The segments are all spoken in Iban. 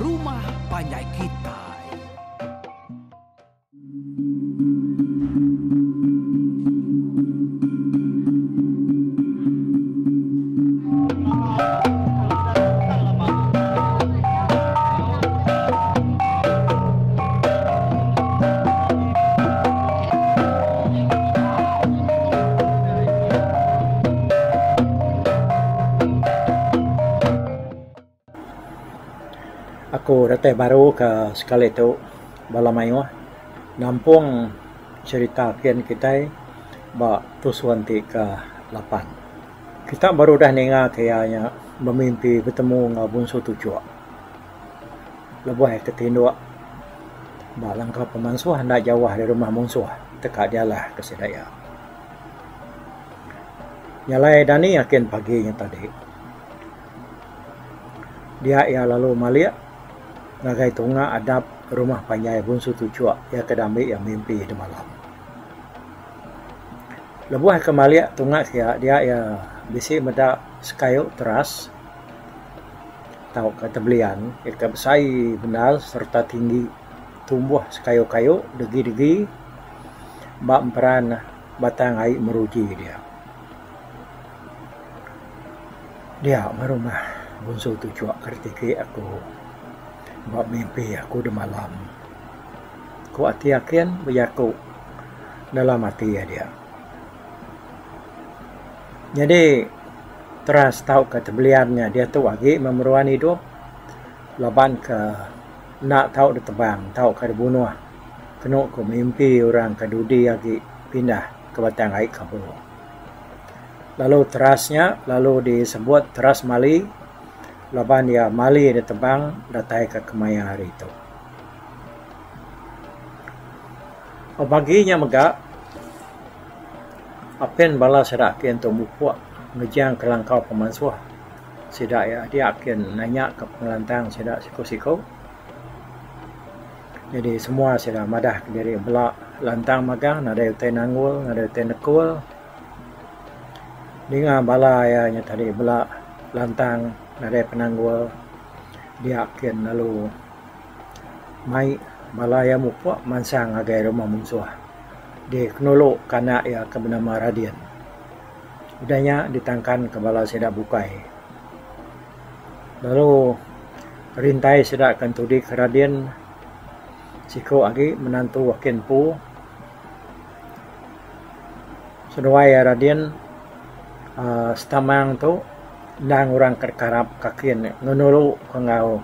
rumah panjai kitai. Aku datai baru ke sekali tu bala mayuh nampung cherita kin kitai ba tusun ti ke lapan. Kita baru udah ninga ke iya nya bemimpi betemu enggau Bunsu Tuchuk. Lebuh iya ke tinduk ba langkau pemansuh enda jauh ari rumah munsuh teka dialah ke sida iya. Nya alai dani akin pagi nya tadi. Dia iya lalu malik ngagai tunga adap rumah panjai Bunsu Tuchuk iya ke diambi iya mimpi demalam. Lebuh ke malik tunga kiya dia iya bisi meda sekayu teras tauka tebelian ika besai bendar sereta tinggi tumbuh sekayu-kayu degi-degi ba emperan batang ai meruji dia. Dia meh rumah Bunsu Tuchuk ke ditiki aku ba mimpi aku demalam. Ku ati akin bejaku dalam ati iya dia. Nyadi teras tauka tebelian nya diatu agi meh meruan idup laban ke enda tau ditebang tauka dibunuh kenu ku mimpi orang ke dudi agi pindah ke Batang Ai Kabo. Lalu teras nya lalu disebut teras mali laban iya mali ditebang datai ka kemaya hari tu. Bagi nya mega apin bala sida akin tu mupuk ngejang ke langkau pemansuh sida iya dia akin nanya ka pengelantang sida siku-siku. Jadi semua sida madah kediri bela lantang magang nadai utai nanggul nadai utai nekul. Ninga bala iya nya tadi bela lantang nadai penanggul dia akin lalu. Mai bala iya mupuk mansang ngagai rumah munsuh dikenulu ka anak iya ke benama Radin. Udah nya ditangkan ka bala sida bukai. Lalu rintai sida ke entudi ke Radin siku agi menantu akin empu seduai iya Radin uhh setamang tu endang orang ke dikarap ka akin ngenulu ka enggau.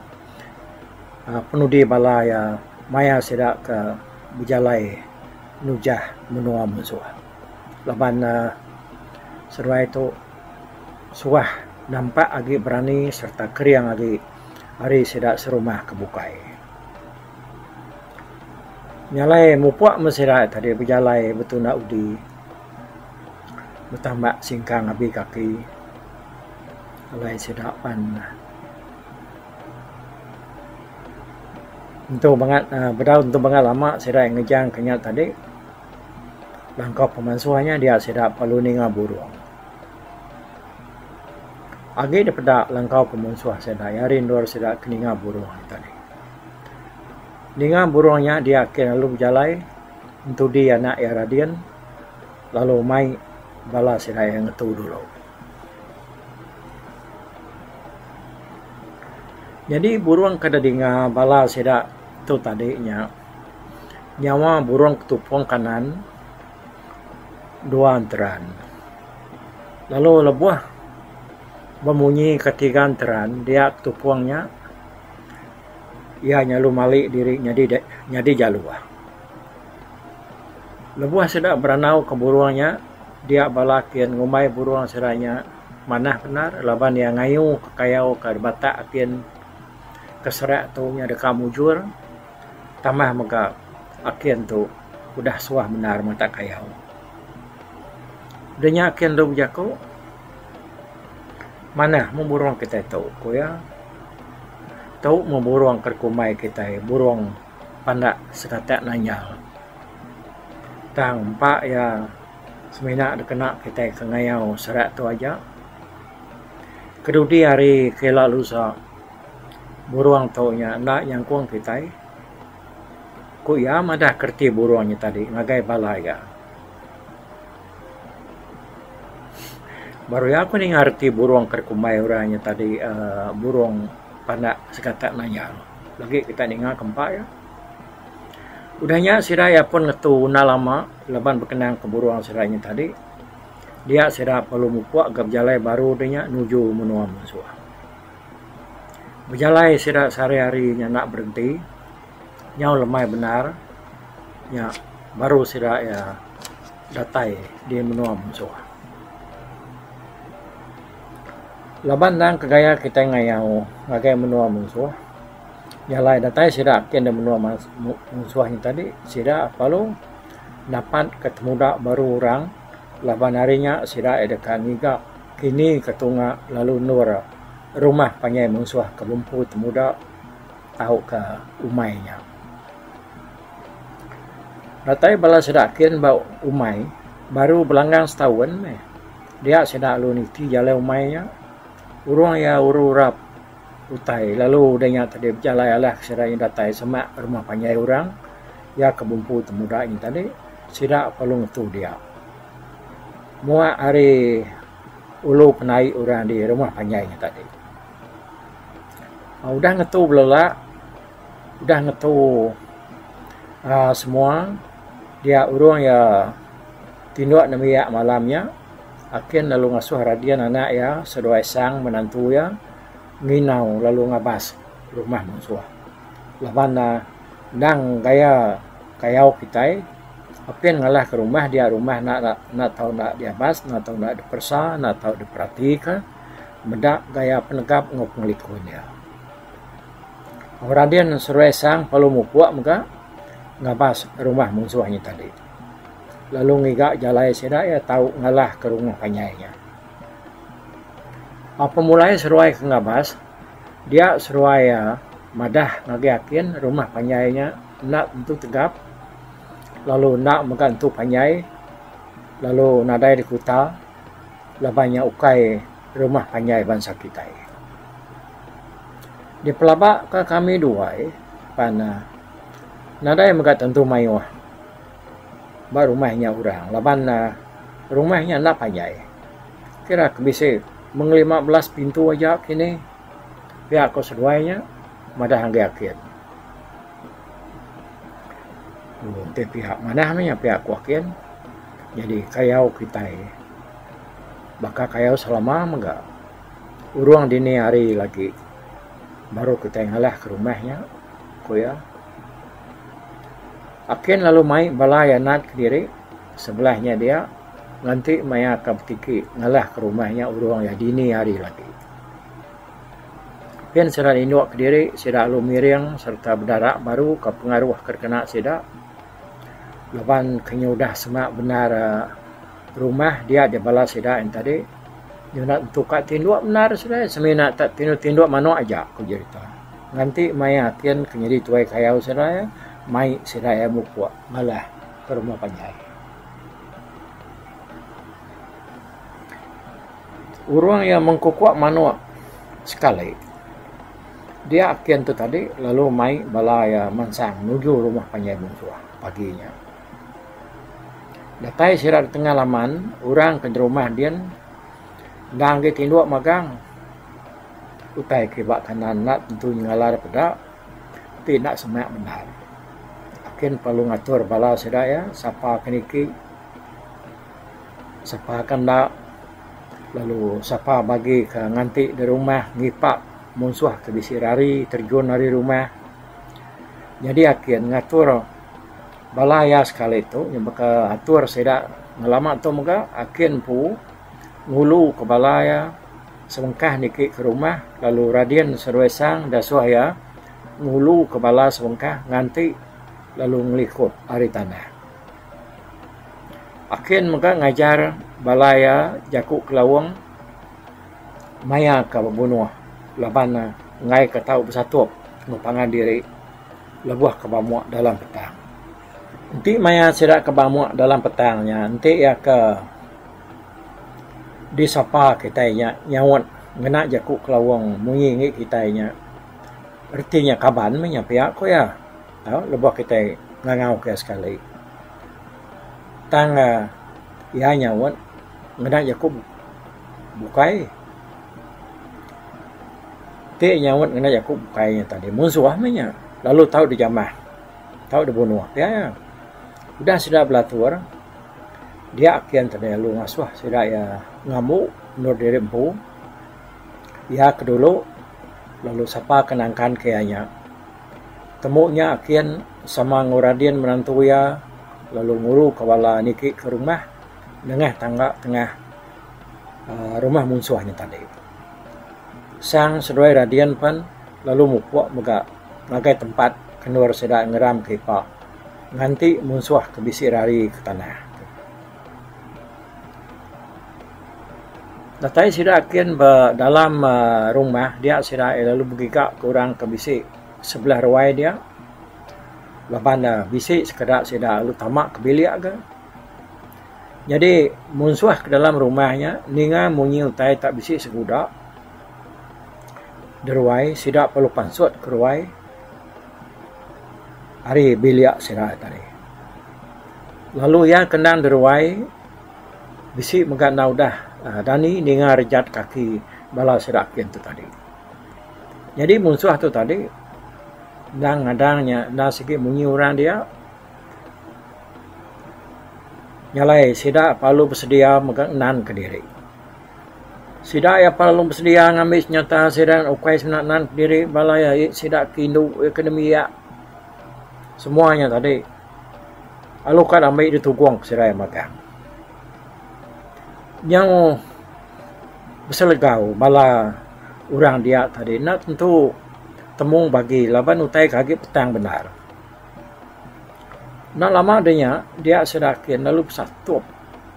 Penudi bala iya maya sida ke bejalai nujah menua munsuh. Laban ne seduai tu suah nampak agi berani sereta kering agi ari sida serumah ke bukai. Nya alai mupuk meh sida tadi bejalai betunda udi betambak singkang abi kaki alai sida pan. Entu bangat uhh bedau entu bangat lama sida ngejang ke nya tadi langkau pemansuh nya dia sida perlu ninga burung. Agi da peda langkau pemansuh sida ari endur sida ke ninga burung nya tadi. Ninga burung nya dia ke lalu bejalai entudi anak iya Radin lalu mai bala sida iya ngetu dulu. Nyadi burung ke didinga bala sida tu tadi nya nyawa burung ketupung kanan dua enteran. Lalu lebuh bemunyi ke tiga enteran dia ketupung nya iya nyelalu mali diri nyadi nyadi jaluh. Lebuh sida berandau ke burung nya dia bala kin ngumbai burung sida nya manah bendar laban iya ngayu ke kayau ke batak akin ke serak tu nya deka mujur tambah mega akin tu udah suah bendar matak kayau. Udah nya akin tu bejaku manah meh burung kitai tu ku iya. Tu meh burung ke kumbai kitai burung pandak sekatak nanyal. Tang empa iya. Semina dikena kitai ke ngayau serak tu aja. Kedudi hari ke ila lusa. Burung tu nya enda nyangkung kitai, ku iya madah ke reti burung nya tadi ngagai bala iya. Baru iya ku ninga reti burung ke dikumbai orang nya tadi uhh burung pandak segatak nayang. Lagi kita ninga ke empa iya. Udah nya sida iya pun ngetu enda lama laban bekenang ke burung sida nya tadi. Dia sida perlu mupuk ga bejalai baru deh nya nuju menua munsuh. Bejalai sida sehari-hari nya enda berenti nyau lemai bendar nya baru sida iya datai di menua munsuh. Laban endang ke gaya kitai ngayau ngagai menua munsuh nya alai datai sida kin da menua munsuh nya tadi sida perlu napat ka temuda baru orang laban ari nya sida iya deka ngiga kini ka tunga lalu endur rumah panjai munsuh ke bempu temuda tauka umai nya. Datai bala sida kin ba umai baru belanggang setaun meh dia sida lalu niti jalai umai nya urung iya uru rap utai lalu udah nya tadi bejalai alah sida nya datai semak rumah panjai orang iya ke bempu temuda nya tadi sida perlu ngetu dia. Muak ari ulu penai orang di rumah panjai nya tadi. Udah ngetu belelak udah ngetu uhh semua dia urung iya tinduk nembiak malam nya akin lalu ngasuh Radin anak iya seduai sang menantu iya nginau lalu ngabas rumah munsuh. Laban ne endang gaya kayau kitai apin ngalah ke rumah dia rumah enda enda tau enda diabas enda tau enda diperesa enda tau diperatika meda gaya penegap enggau pengelikun iya. Radin seruai sang perlu mupuk mega ngabas rumah munsuh nya tadi lalu ngiga jalai sida iya tau ngalah ke rumah panjai nya. Pemulai seruai ke ngabas dia seruai iya madah ngagai akin rumah panjai nya enda tentu tegap lalu enda mega tentu panjai lalu nadai dikuta laban nya ukai rumah panjai bansa kitai. Dipelaba ka kami duai pan ne nadai mega tentu mayuh ba rumah nya orang laban ne rumah nya enda panjai. Kira ke bisi meng 15 pintu aja kini pia ko seduai nya madah ngagai akin. Enti pia manah meh nya pia ku akin jadi kayau kitai baka kayau selama mega. Urung dini hari lagi baru kitai ngalah ke rumah nya, ku iya. Akin lalu mai bala iya nat kediri sebelah nya dia nganti maya ka betiki ngalah ke rumah nya urung iya dini hari lagi. Pin sida ninuk kediri sida lalu miring sereta bedarak baru ka pengaruh ke dikena sida laban ke nyudah semak bendar Rumah dia deh bala sida en tadi nyuna tentu ka tinduk bendar sida semina tak tinduk tinduk manok aja ku jerita. Nganti maya kin ke nyadi tuai kayau sida iya mai sida iya mupuk ngalah ke rumah panjai. Urung iya mengkukuk manok sekali dia kin tu tadi lalu mai bala iya mansang nuju rumah panjai munsuh pagi nya. Datai sida da tengah laman, orang ke derumah din endang agi tinduk magang. Utai ke ba kanan enda tentu nyengala da peda ti enda semak bendar. Akin perlu ngatur bala sida iya sapa ke niki, sapa ke enda lalu sapa bagi ke nganti da rumah ngipa munsuh ke bisi rari terjun ari rumah. Nyadi akin ngatur. Bala iya sekali tu nyebaka atur sida ngelama tu mega akin empu ngulu ke bala iya sebengkah niki ke rumah lalu Radin seduai Sang dasuh iya ngulu ke bala sebengkah nganti lalu ngelikup ari tanah. Akin mega ngajar bala iya jaku kelaung maya ka bebunuh laban ne enggai ka tau besatup enggau pangan diri. Lebuh ke bamuk dalam petang. Enti maya sida ke bamuk dalam petang nya enti iya ke disapa kitai nya nyaut ngena jaku kelaung munyi enggi kitai nya. Reti nya kaban meh nya pia ku iya. Tau lebuh kitai ngangau ke iya sekali. Tang iya nyaut ngena jaku bukai. Ti nyaut ngena jaku bukai nya tadi munsuh meh nya lalu tau dijamah tau dibunuh pia iya. Udah sida belatur dia akin tadi lalu ngasuh sida iya ngambu endur diri empu. Iya ke dulu lalu sapa ke nangkan ke iya nya. Temu nya akin sama enggau Radin menantu iya lalu nguru ke bala niki ke rumah nengah tangga tengah uhh rumah munsuh nya tadi. Sang seduai Radin pen lalu mupuk mega ngagai tempat ke endur sida ngeram ke ipa nganti munsuh ke bisi rari ke tanah. Datai sida akin ba dalam rumah dia sida lalu begiga ke orang ke bisi sebelah ruai dia laban ne bisi sekeda sida lalu tama ke bilik ga. Nyadi munsuh ke dalam rumah nya ninga munyi utai tak bisi seguda deruai sida perlu pansut ke ruai ari bilik sida tadi. Lalu iya ke endang deruai bisi mega enda udah dani ninga rejat kaki bala sida akin tu tadi. Nyadi munsuh tu tadi endang ngadang nya enda sigi munyi orang dia. Nya alai sida perlu besedia mega nan kediri. Sida iya perlu besedia ngambi senyata sida ukai semina nan kediri bala iya sida ke indu ke nembiak semua nya tadi lalu ka ambi ditugong sida iya magang. Nyau beselegau bala orang dia tadi enda tentu temu bagi laban utai ke agi petang bendar. Enda lama da nya dia sida akin lalu besatup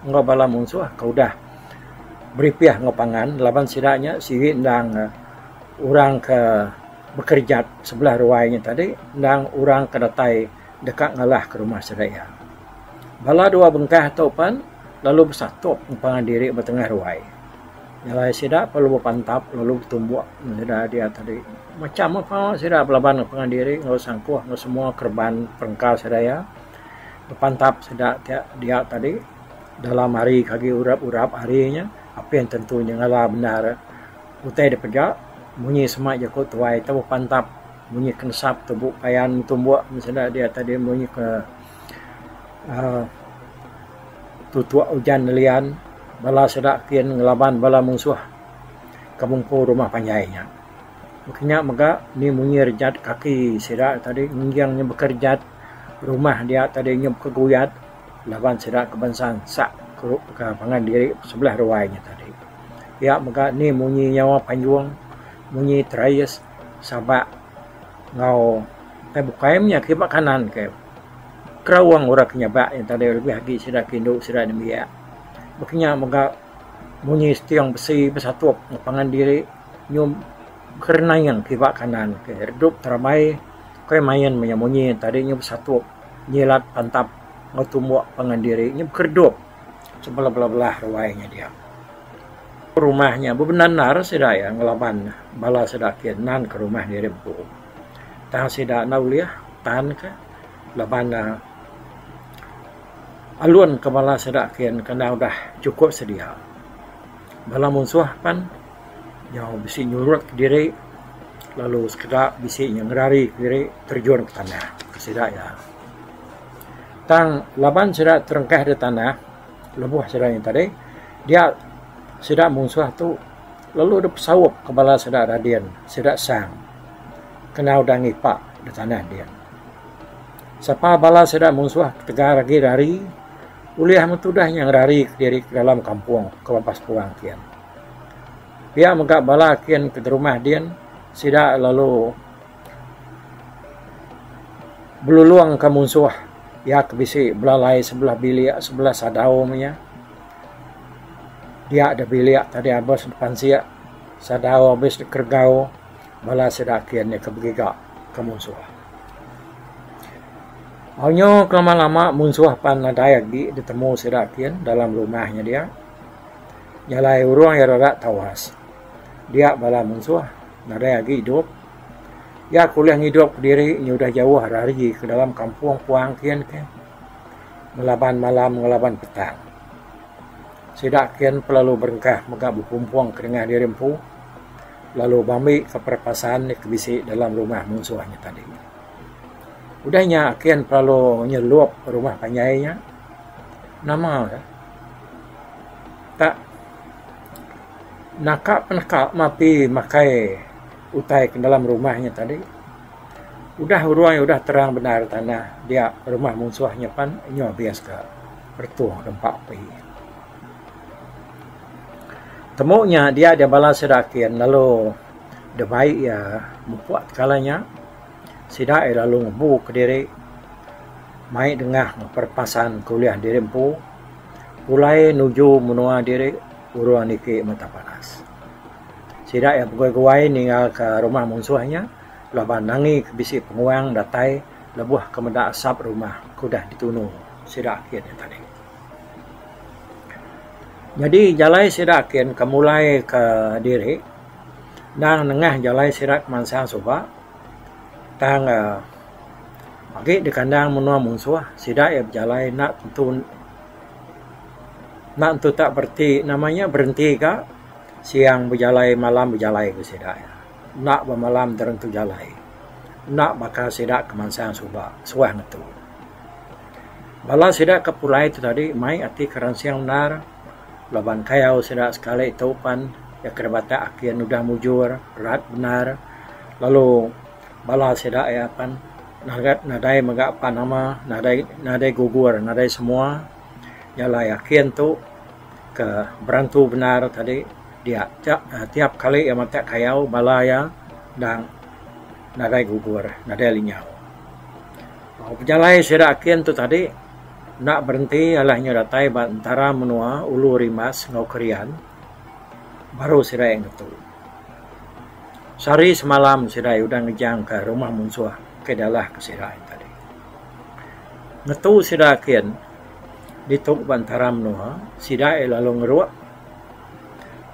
enggau bala munsuh ke udah beripih enggau pangan laban sida nya sigi endang orang ke bekerejat sebelah ruai nya tadi endang orang ke datai deka ngalah ke rumah sida iya. Bala dua bengkah tu pen lalu besatup enggau pangan diri ba tengah ruai. Jalai sida perlu bepantap lalu betumbuk sida dia tadi. Macam apa sida belaban enggau pangan diri enggau sangkuh enggau semua kereban perengka sida iya. Bepantap sida dia tadi dalam hari ke agi urap-urap hari nya apin tentu nyengala bendar utai da peda munyi sema jaku tuai tau bepantap munyi ke nesap tubu payan betumbuk sida dia tadi munyi ke uhh Tutuk ujan nelian bala sida kin ngelaban bala munsuh ke mungku rumah panjai nya. Baka nya mega ni munyi rejat kaki sida tadi nginjing nya bekerejat rumah dia tadi nyau bekeguyat laban sida ke bansa ansak ke pangan diri sebelah ruai nya tadi. Pia mega ni munyi nyawa panjung munyi terais sabak enggau utai bukai meh nya kiba kanan ke. Kerawang orang ke nyabak nya tadi lebih agi sida ke indu sida nembiak. Baka nya mega munyi setiong besi besatup enggau pangan diri nyum kerenaing kiba kanan ke redup terabai kai main meh nya munyi tadi nya besatup nyilat pantap enggau tumbuk pangan diri nya bekeredup sebelah-belah ruai nya dia. Rumah nya bebendar sida iya ngelaban bala sida ke nan ke rumah diri empu. Tang sida enda ulih tan ka laban ne alun ke bala sida kin kena udah chukup sedia. Bala munsuh pan nyau bisi nyurut kediri lalu sekeda bisi nya ngerari kediri terjun ke tanah sida iya. Tang laban sida terengkah da tanah lebuh sida nya tadi dia sida munsuh tu lalu dep saup ke bala sida Radin sida Sang kena udah ngipa da tanah din. Sapa bala sida munsuh ketegal agi rari ulih meh tudah nya ngerari kediri ke dalam kampung ke babas puang kin. Pia mega bala kin ke derumah din sida lalu belulung ka munsuh iya ke bisi belalai sebelah bilik sebelah sadau meh iya. Dia da bilik tadi abis pansik sadau abis dikeregau bala sida kin ke begiga ke munsuh. Au nyu ke lama lama munsuh pan nadai agi ditemu sida kin dalam rumah nya dia. Nya alai urung iya rerak tawas. Dia bala munsuh nadai agi idup. Iya ke ulih ngidup kediri nya udah jauh rari ke dalam kampung puang kin ke ngelaban malam ngelaban petang. Sida kin pelalu berengkah mega bepumpung ke dengah diri empu lalu bambi ke perepasan ke bisi dalam rumah munsuh nya tadi. Udah nya kin pelalu nyelup rumah panjai nya nama ka tak naka peneka mapi makai utai ke dalam rumah nya tadi. Udah urung udah terang bendar tanah dia rumah munsuh nya pan nyu abis ka retung nempa api. Temu nya dia dia bala sida akin lalu dibai iya mupuk tekala nya sida iya lalu ngebu kediri mai dengah perepasan ke ulih diri empu pulai nuju menua diri urung niki mata panas. Sida iya beguai-guai ninggalka rumah munsuh nya laban nangi ke bisi penguang datai lebuh ke meda asap rumah ke udah ditunu sida akin nya tadi. Nyadi jalai sida akin ke mulai ke diri endang nengah jalai sida ke mansang suba tang uhh agi dikandang menua munsuh sida iya bejalai enda tentu enda tentu tak bereti nama nya berenti ka. Siang bejalai malam bejalai ku sida iya. Enda bemalam terentu jalai. Enda baka sida ke mansang suba suah ngetu. Bala sida ke pulai tu tadi mai ati ke ransing bendar laban kayau sida sekali tu pan iya ke dibatak akin udah mujur rat bendar lalu bala sida iya pan nadai mega pan nama nadai nadai gugur nadai semua jalai akin tu. Ke berantu bendar tadi dia tiap kali iya matak kayau bala iya endang nadai gugur nadai lenyau. Pejalai sida akin tu tadi enda berenti alah inya datai ba entara menua Ulu Rimbas enggau Krian baru sida iya ngetu. Sehari semalam sida iya udah ngejang ka rumah munsuh ke dialah ke sida iya tadi. Ngetu sida akin. Ditu ba entara menua sida iya lalu ngeruk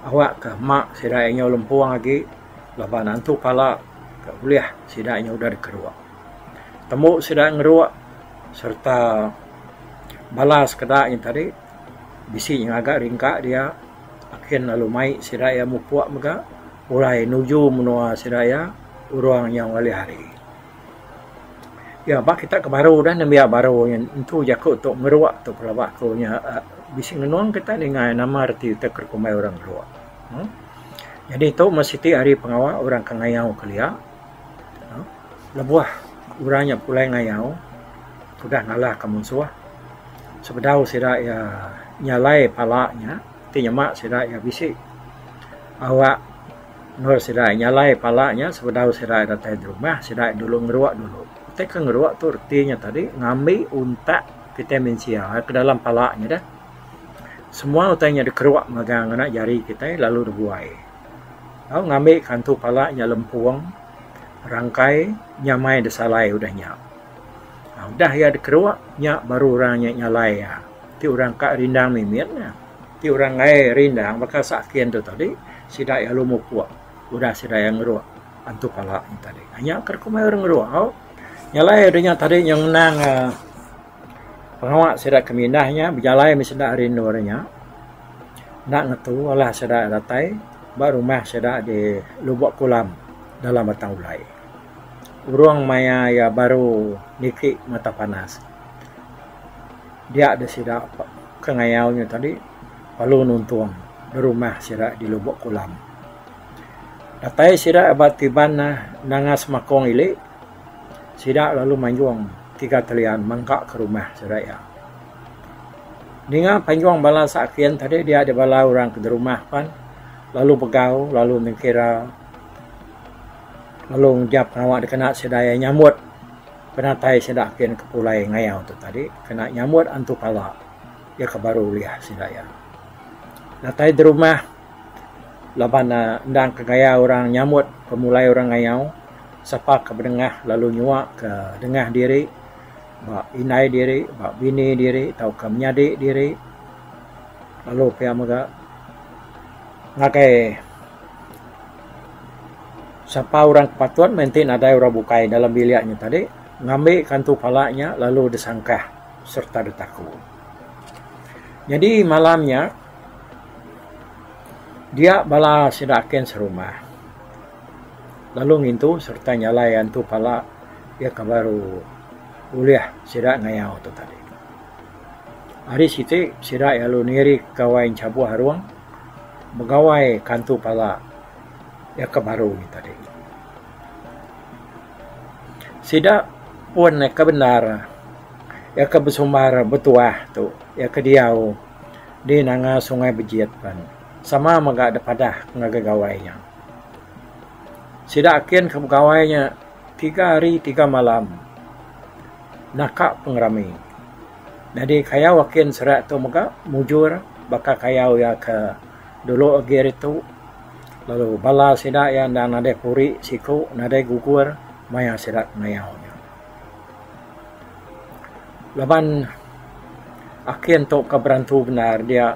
awak ka ema sida iya nyau lempung agi laban antu pala ka ulih sida iya udah dikeruk. Tembu sida ngeruk sereta bala sekeda nya tadi bisi ngaga ringka dia akin lalu mai sida iya mupuk mega pulai nuju menua sida iya urung nyau ngalih hari. Ya ba kita ke baru dah nembiak baru entu jaku tu ngeruk tu pelaba ku nya bisi ngenung kita ninga nama reti utai ke kumbai orang ngeruk. uhh Nyadi tu meh siti ari pengawa orang ke ngayau kelia uhh lebuh orang nya pulai ngayau udah ngalah ka munsuh sebedau sida iya nyalai pala nya ti nyema sida iya bisi awak Endur sida nyalai pala nya sebedau sida datai derumah sida dulu ngeruk dulu. Utai ke ngeruk tu reti nya tadi ngambi untak kitai mensia ke dalam pala nya deh. Semua utai nya dikeruk magang ngena jari kitai lalu dibuai. Tau ngambi kantu pala nya lempung rangkai nyamai disalai udah nya. Udah iya dikeruk nya baru orang nya nyalai iya. Ti orang ka rindang mimit nya. Ti orang enggai rindang baka sakin tu tadi sida iya lalu mupuk udah sida iya ngeruk antu pala nya tadi. Nya ke kumbai orang ngeruk au. Nya alai udah nya tadi nya ngenang uhh pengawa sida ke mindah nya bejalai meh sida ari endur nya enda ngetu alah sida datai ba rumah sida di Lubok Kulam dalam Batang Ulai. Urung maya iya baru niki mata panas. Dia deh sida ke ngayau nya tadi lalu nuntung berumah sida di Lubok Kulam. Datai sida ba tiban Nanga Semakong ili sida lalu manjung tiga telian mangka ke rumah sida iya. Ninga panjung bala sakin tadi dia deh bala orang ke derumah pan lalu begau lalu nengkira lalu ngejap pengawa dikena sida iya nyambut. Penatai sida kin ke pulai ngayau tu tadi kena nyambut antu pala iya ke baru ulih sida iya. Datai derumah laban ne endang ke gaya orang nyambut pemulai orang ngayau sapa ke bedengah lalu nyua ke dengah diri ba indai diri ba bini diri tauka menyadi diri lalu pia mega ngagai. Sapa orang ke patut meh enti nadai orang bukai dalam bilik nya tadi ngambi kantu pala nya lalu disangkah sereta ditaku. Nyadi malam nya dia bala sida akin serumah lalu ngintu sereta nyalai antu pala iya ke baru ulih sida ngayau tu tadi. Hari siti sida lalu niri gawai enchabuh arung begawai kantu pala. Iya ke baru nya tadi. Sida pun ke bendar iya ke besumbar betuah tu iya ke diau di nanga Sungai Bejit pan sama mega dep padah ngagai gawai nya. Sida akin ke begawai nya tiga hari tiga malam naka pengerami. Nyadi kayau akin serak tu mega mujur baka kayau iya ke dulu agi ari tu lalu bala sida iya endang nadai puri siku nadai gugur maya sida ngayau nya. Laban akin tu ka berantu bendar dia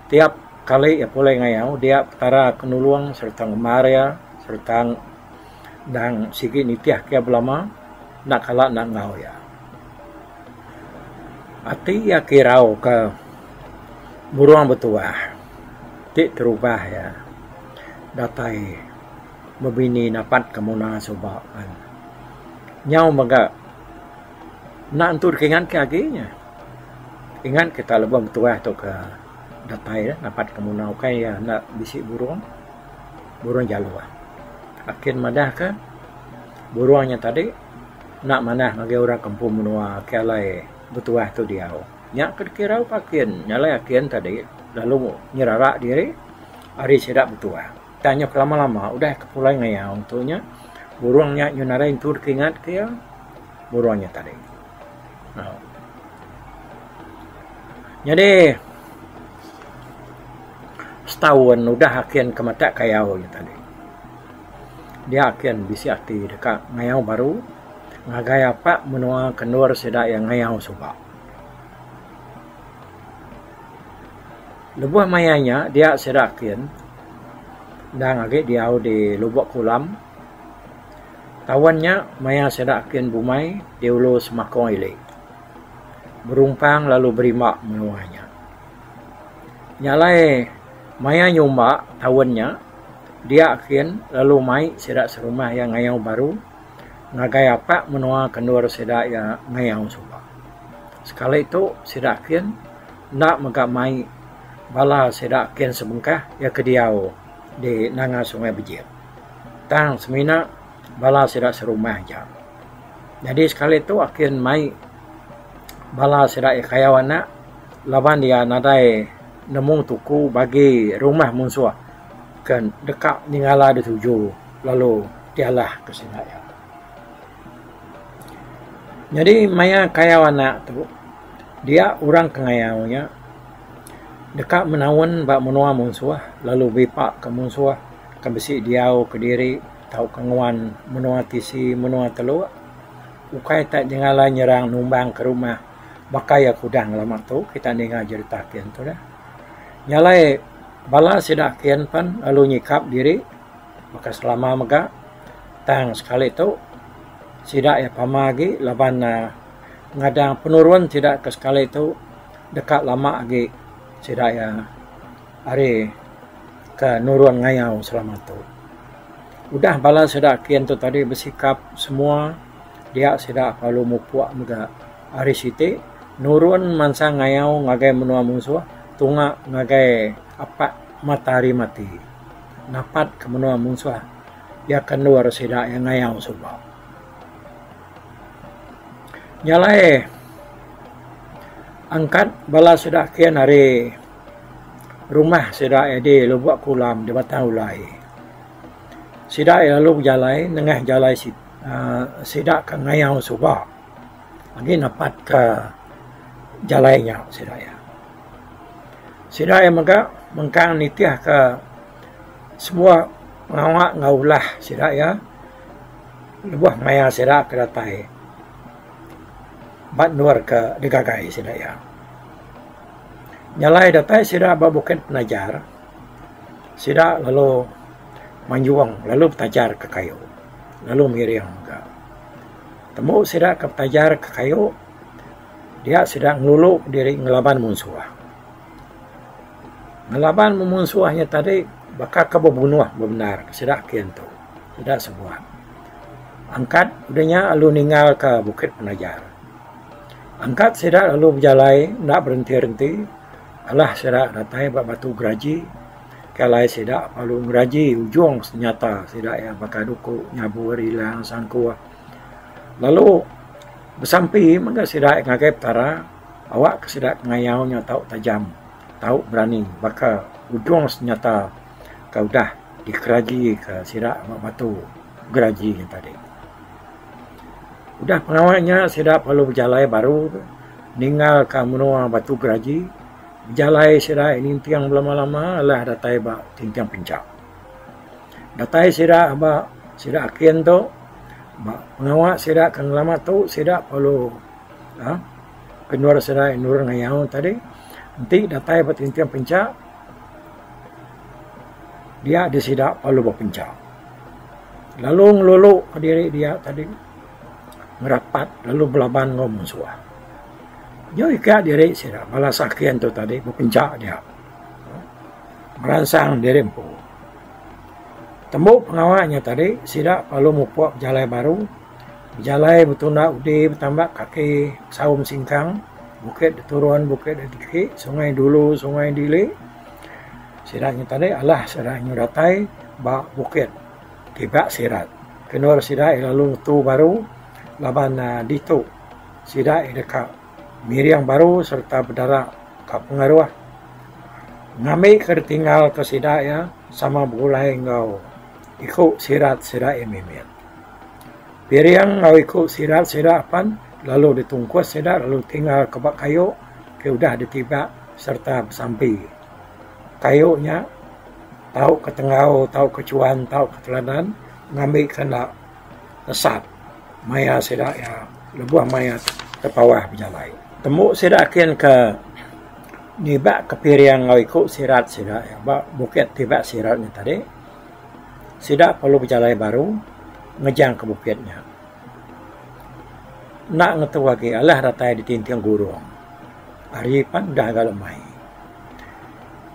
tiap kali iya pulai ngayau dia petara ke nulung sereta ngemar iya sereta endang sigi nitih ke iya belama enda kala enda enggau iya. Ati iya ke irau ka burung betuah ti terubah iya datai bebini napat ka muna suba kan. Nyau mega enda entu deka ingat ke agi nya. Ingat kita lebuh betuah tu ke datai napat ka muna ukai iya enda bisi burung, burung jaloh. Akin madah ka burung nya tadi. Enda manah ngagai orang ke empu menua ke alai betuah tu diau. Nya ke dikirau ke akin. Nya alai akin tadi lalu nyerara diri ari sida betuah. Tang nyau kelama-lama udah ke pulai ngayau tu nya burung nya nyau nadai entu deka ingat ke iya burung nya tadi. Nyadi setaun udah akin ke matak kayau nya tadi. Dia akin bisi ati deka ngayau baru ngagai apak menua ke endur sida iya ngayau suba. Lebuh maya nya dia sida akin endang agi diau di Lubok Kulam. Taun nya maya sida akin bumai di ulu Semakong ili. Berumpang lalu berimba menua nya. Nya alai maya nyumba taun nya. Dia kin lalu mai sida serumah iya ngayau baru ngagai apak menua ke endur sida iya ngayau suba. Sekali tu sida kin enda mega mai bala sida kin sebengkah iya ke diau di Nanga Sungai Bejit. Tang semina bala sida serumah aja. Nyadi sekali tu akin mai bala sida iya kayau anak laban iya nadai nemu tuku bagi rumah munsuh. Ke deka nyengala dituju lalu dialah ke sida iya. Nyadi maya kayau anak tu dia orang ke ngayau nya deka menaun ba menua munsuh lalu bipa ke munsuh ke bisi diau kediri tauka nguan menua tisi menua teluk ukai tak nyengala nyerang numbang ke rumah baka iya ke udah ngelama tu kita ninga jerita kin tu dah. Nya alai bala sida kin pen lalu nyikap diri baka selama mega tang sekali tu sida iya pama agi laban ne ngadang penurun sida ke sekali tu deka lama agi sida iya ari ke nurun ngayau selama tu. Udah bala sida kin tu tadi besikap semua dia sida lalu mupuk mega hari siti nurun mansang ngayau ngagai menua munsuh tunga ngagai apak matahari mati napat ke menua munsuh iya ke endur sida iya ngayau suba. Nya alai angkat bala sida kin ari rumah sida iya di Lubok Kulam di Batang Ulai. Sida iya lalu bejalai nengah jalai aaa sida ke ngayau suba. Agi napat ka jalai nya sida iya. Sida iya mega mengkang nitih ka semua pengawa enggau ulah sida iya lebuh maya sida ke datai ba endur ke digagai sida iya. Nya alai datai sida ba Bukit Penajar sida lalu. Manjung lalu betajar ke kayu lalu miring mega. Tembu sida ke betajar ke kayu dia sida ngelulu diri ngelaban munsuh. Ngelaban munsuh nya tadi baka ke bebunuh bebendar sida kin tu sida sebuat. Angkat udah nya lalu ninggal ka Bukit Penajar. Angkat sida lalu bejalai enda berenti-renti alah sida datai ba Batu Geraji. Ke alai sida lalu ngeraji ujung senyata sida iya baka duku, nyabur, ilang, sangkuh. Lalu besampi mega sida ngagai Petara awak ke sida pengayau nya tau tajam, tau berani baka ujung senyata ke udah dikeraji ke sida ba batu geraji nya tadi. Udah pengawa nya sida perlu bejalai baru ninggal ka menua batu geraji. Bejalai sida ninting belama-lama alah datai ba Tinting Pencha. Datai sida ba sida akin tu ba pengawa sida ke ngelama tu sida perlu uhh kendur sida endur ngayau tadi enti datai ba Tinting Pencha dia deh sida perlu bepencha. Lalu ngelulu kediri dia tadi ngerapat lalu belaban enggau munsuh. Nyau ika diri sida bala sakin tu tadi bepencha dia meransang diri empu. Tembu pengawa nya tadi sida lalu mupuk bejalai baru bejalai betunda udi betambak kaki saum singkang bukit diturun bukit ditiki sungai dulu sungai dili sida nya tadi alah sida nyu datai ba bukit Tibak Sirat. Kendur sida lalu ngetu baru laban ditu. Sida iya deka miring baru sereta bedara ka pengaruh ngambika ditinggalka sida iya sama begulai enggau iku sirat sida iya mimit. Piring enggau iku sirat sida pan lalu ditungkus sida lalu tinggalka ba kayu ke udah ditibak sereta besampi. Kayu nya tau ke tenggau, tau ke chuan, tau ke teladan ngambika enda nesat maya sida iya lebuh maya tepawah bejalai. Tembu sida akin ke nibak ke piring enggau iku sirat sida iya ba bukit tibak sirat nya tadi sida perlu bejalai baru ngejang ke bukit nya. Enda ngetu agi alah datai ditinting gurung hari pan udah ga lemai.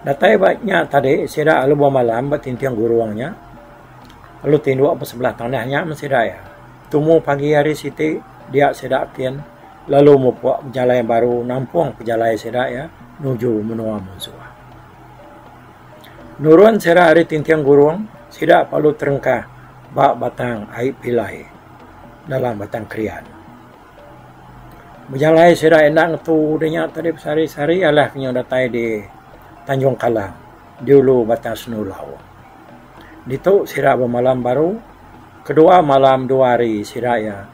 Datai ba nya tadi sida lalu bemalam ba tinting gurung nya. Lalu tinduk ba sebelah tanah nya meh sida iya. Tumu pagi hari siti dia sida kin lalu mupuk bejalai baru nampung pejalai sida iya nuju menua munsuh. Nurun sida ari Tinting Gurung sida perlu terengkah ba Batang Ai Pilai dalam Batang Krian. Bejalai sida enda ngetu deh nya tadi besehari-sehari alah ke nyau datai di Tanjung Kalang di ulu Batang Senulau. Ditu sida bemalam baru, kedua malam dua hari sida iya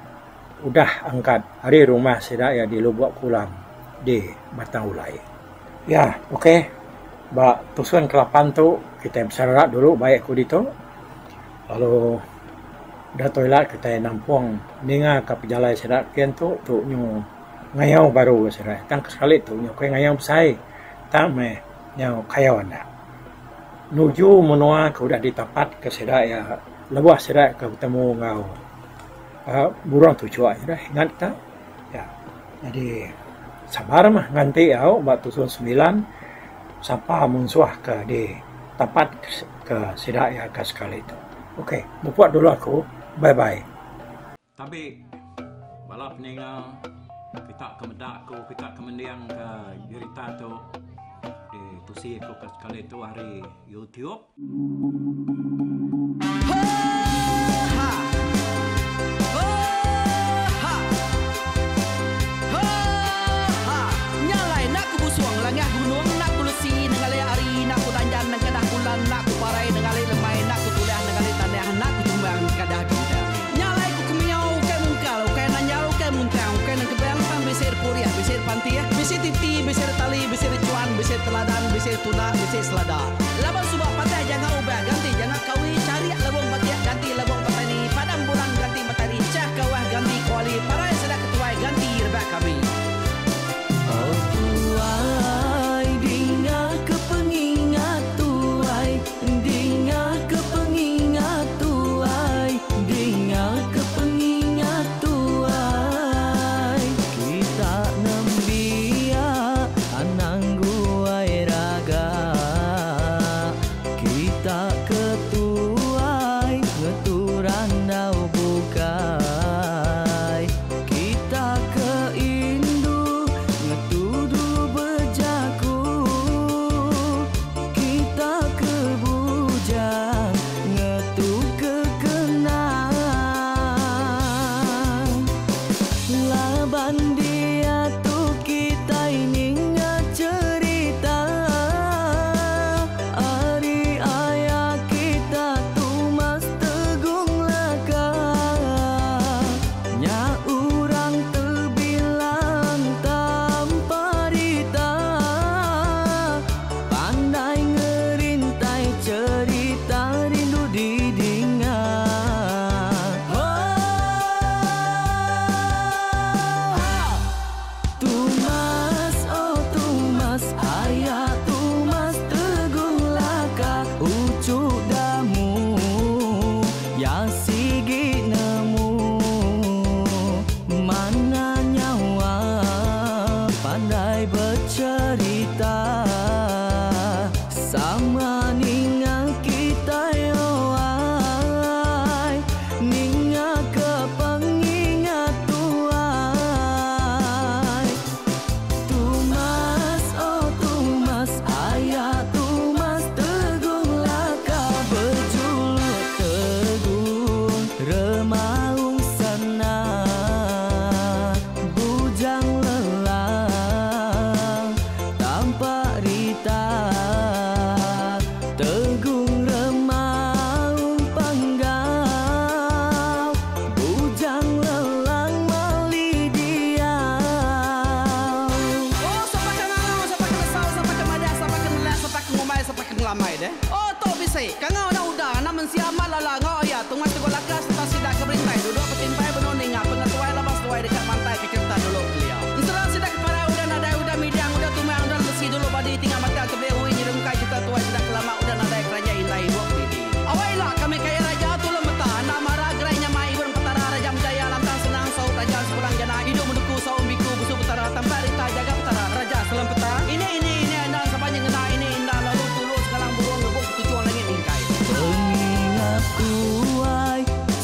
udah angkat ari rumah sida iya di Lubok Kulam di Batang Ulai. Ya ok ba tusun kelapan tu kitai besara dulu baik ku ditu lalu udah tu ila kitai nampung ninga ka pejalai sida kin tu tu nyu ngayau baru sida tang sekali tu nyu kai ngayau besai tang meh nyau kayau anak. Nuju menua ke udah ditapatka sida iya lebuh sida ke betemu enggau uhh burung tuchuk nya deh ingat ka. Ya jadi sabar mah nganti au ba tusun semilan sapa munsuh ke ditapat ke sida iya ke sekali tu. Ok mupuk dulu aku bye bye. Tabi bala peninga kita ke meda aku kita ke mending ke jerita tu di tusi aku ke sekali tu ari YouTube. Nya alai ku kemiau ukai mungkal, ukai nanjal, ukai muntang, ukai nengkebang tang bisi repurih, bisi repantih, bisi titi, bisi retali, bisi rechuan, bisi teladan, bisi tunda, bisi selada. Laban suba patah janga ubah ganti janga kawi, charik lebung batik ganti lebung petani, padam bulan ganti matari, chah kawah ganti kuali, parai sida ketuai ganti rebak kami. Oh tuai dinga ke pengingat tuai dinga ke pengingat.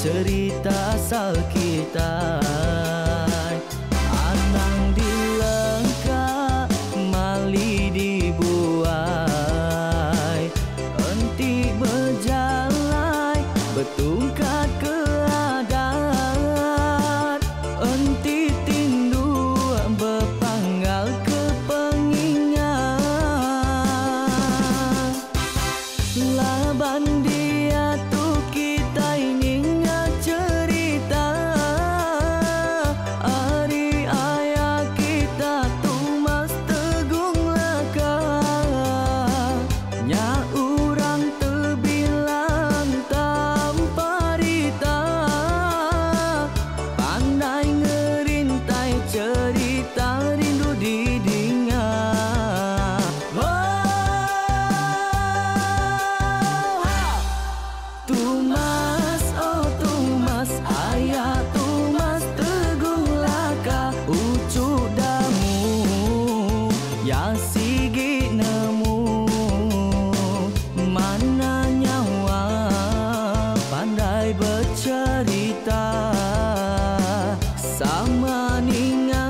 Cherita asal kitai. Anang dilengka mali dibuai. Enti bejalai betungkat ke adat. Enti tindu bepanggal ke pengingat. Laban diatu kitai ninga cherita ari aya kita Tumas Tegung Laka. Nya orang tebilang tanpa rita. Pandai ngerintai cherita rindu didinga. Tumas, oh Tumas, aya Tumas Tegung Laka. Uchu Damu, ya sigi nemu. Mana nyawa pandai becerita. Sama ninga.